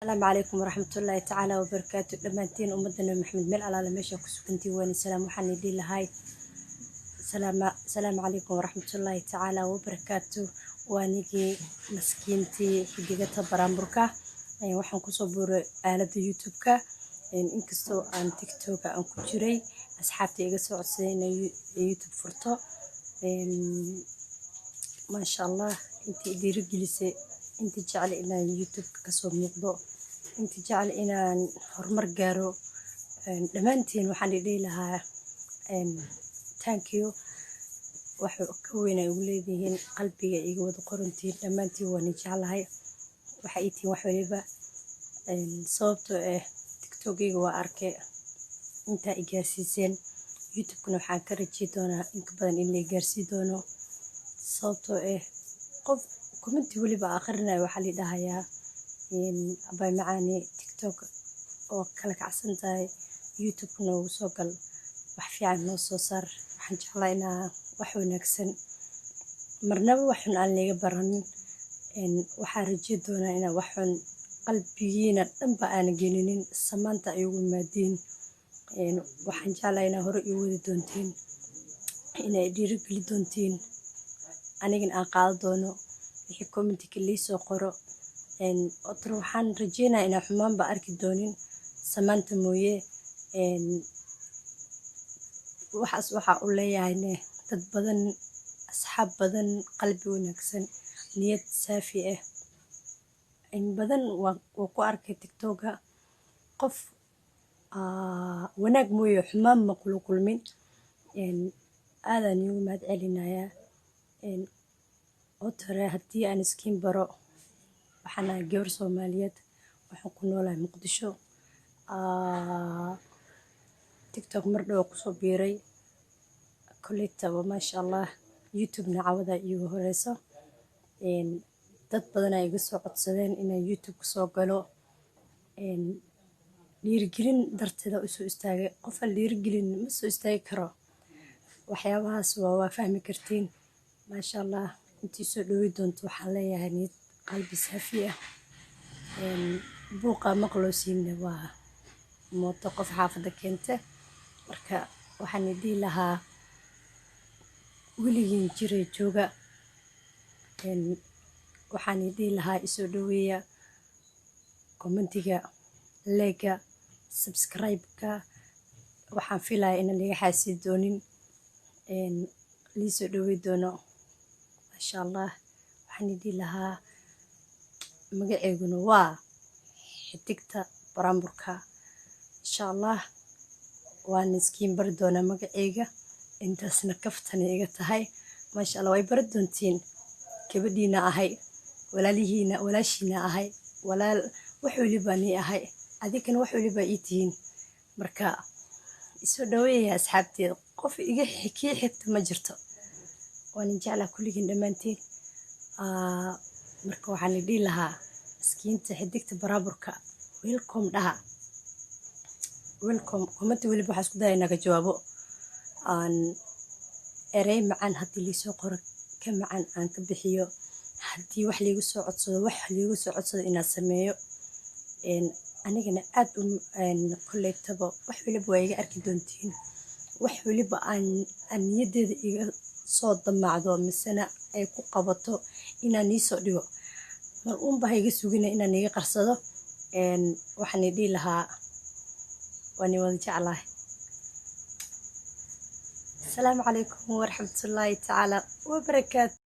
Asalaamu calaykum waraxmatullaahi tacaala wabarakaatu. Dhammaantiin ummadda Nabi Maxamed meel alaala meesha ku sugantiin waan salaam. Waxaan idin lahay asalaamu calaykum waraxmatullaahi tacaala wabarakaatu. Waa nigii maskiintii Xidigata Baraamburka. Waxaan kusoo buuray aaladda YouTube-ka, inkastoo aan TikToka aan ku jiray. Asxaabta iga soo codsaday inay YouTube furto. Maasha Allah, intii dhiirigelisay, intii jecel inaan YouTube kasoo muuqdo, intii jecel inaan horumar gaaro, dhammaantiin waxaan idhihi lahaa thank you. Wax ka weyn ay ugu leedihiin, qalbiga iga wada qorantihiin. Dhammaantiin waan jeclahay, waxa ii tihiin wax waliba. Sababtoo ah TikTokayga waa arkay intaa i gaarsiiseen, YouTube-kuna waxaan ka rajey doonaa inka badan in la i gaarsii doono. Sababtoo ah qof comment weliba akhrinayo waxaa la dhahayaa, "Abay macaani, TikTok oo kala kacsan tahay, YouTube noogu soo gal, wax fiican noo soo saar." Waxaan jeclaa inaa wax wanaagsan, marnaba wax xun aan liiga baranin. Waxaan rajey doonaa inaa wax xun qalbigiina dhanba aana gelinin, samaanta ay ugu imaadiin. Waxaan jeclaa inaa hore ii wadi doontiin, inay dhiirigeli doontiin, anigana aan qaadan doono wixii commentika liisoo qoro. Otor waxaan rajeynayaa inaan xumaanba arki doonin, samaanta mooye. Waxaas waxaa u leeyahayne dad badan, asxaab badan, qalbi wanaagsan, niyad saafi ah in badan waa ku arkay TikToka. Qof wanaag mooye xumaan ma kula kulmin. Aadaan iigu mahad celinayaa. Otore haddii aan iskiin baro, waxaan ahay gabar Soomaaliyeed, waxaan ku noolahay Muqdisho. TikTok mar dhow kusoo biiray koleytaba, maasha Allah. YouTube-na cawada iigu horeyso. Dad badan ay iga soo codsadeen inaan YouTube kasoo galo. Dhiirigelin darteeda usoo istaagay. Qof aan dhiirigelin ma soo istaagi karo. Waxyaabahaas waa fahmi kartiin. Maasha Allah, intii soo dhawi doonto waxaan leeyahay niyad qalbi saafi ah. Buuqa maqloosiinna waa mooto qof xaafadda keente. Marka waxaan dhihi lahaa, weligiin jiray jooga. Waxaan dhihi lahaa isoo dhaweeya, commentiga, like-ga, subscribe-ka. Waxaan filaya inaan liga xaasidi doonin, liisoo dhawey doono, maasha Allah. Waxaan dhihi lahaa magaceyguna waa Xidigta Baraamburka. Insha Allah waan iskiin bari doonaa magaceyga. Intaasna kaftana iga tahay. Maasha Allah, way bari doontiin. Gabadhiina ahay, walaalihiina, walaashiina ahay, walaal wax waliba nii ahay, adinkana wax waliba ii tihiin. Marka isoo dhaweeya asxaabteeda. Qof iga kii xigta ma jirto. Waan jeclaa kulligiin dhammaantiin. Marka waxaan dhihi lahaa miskiinta Xidigta Baraaburka, welcome dhaha, welcome. Comment weliba waxaa isku daya inaga jawaabo. Aan erey macaan haddii liisoo qoro, ka macaan aan ka bixiyo. Haddii wax liigu soo codsado, wax liigu soo codsado inaan sameeyo. Anigana aad u koleytaba wax weliba waa iga arki doontiin. Wax weliba aan niyadeeda iga soo damacdo misena ay ku qabato inaan niisoo dhigo, mar uunba ha iga sugina inaan iga qarsado. Waxaan dhihi lahaa waan wada jeclahay. Asalaamu calaykum waraxmatullaahi tacaala wabarakaatu.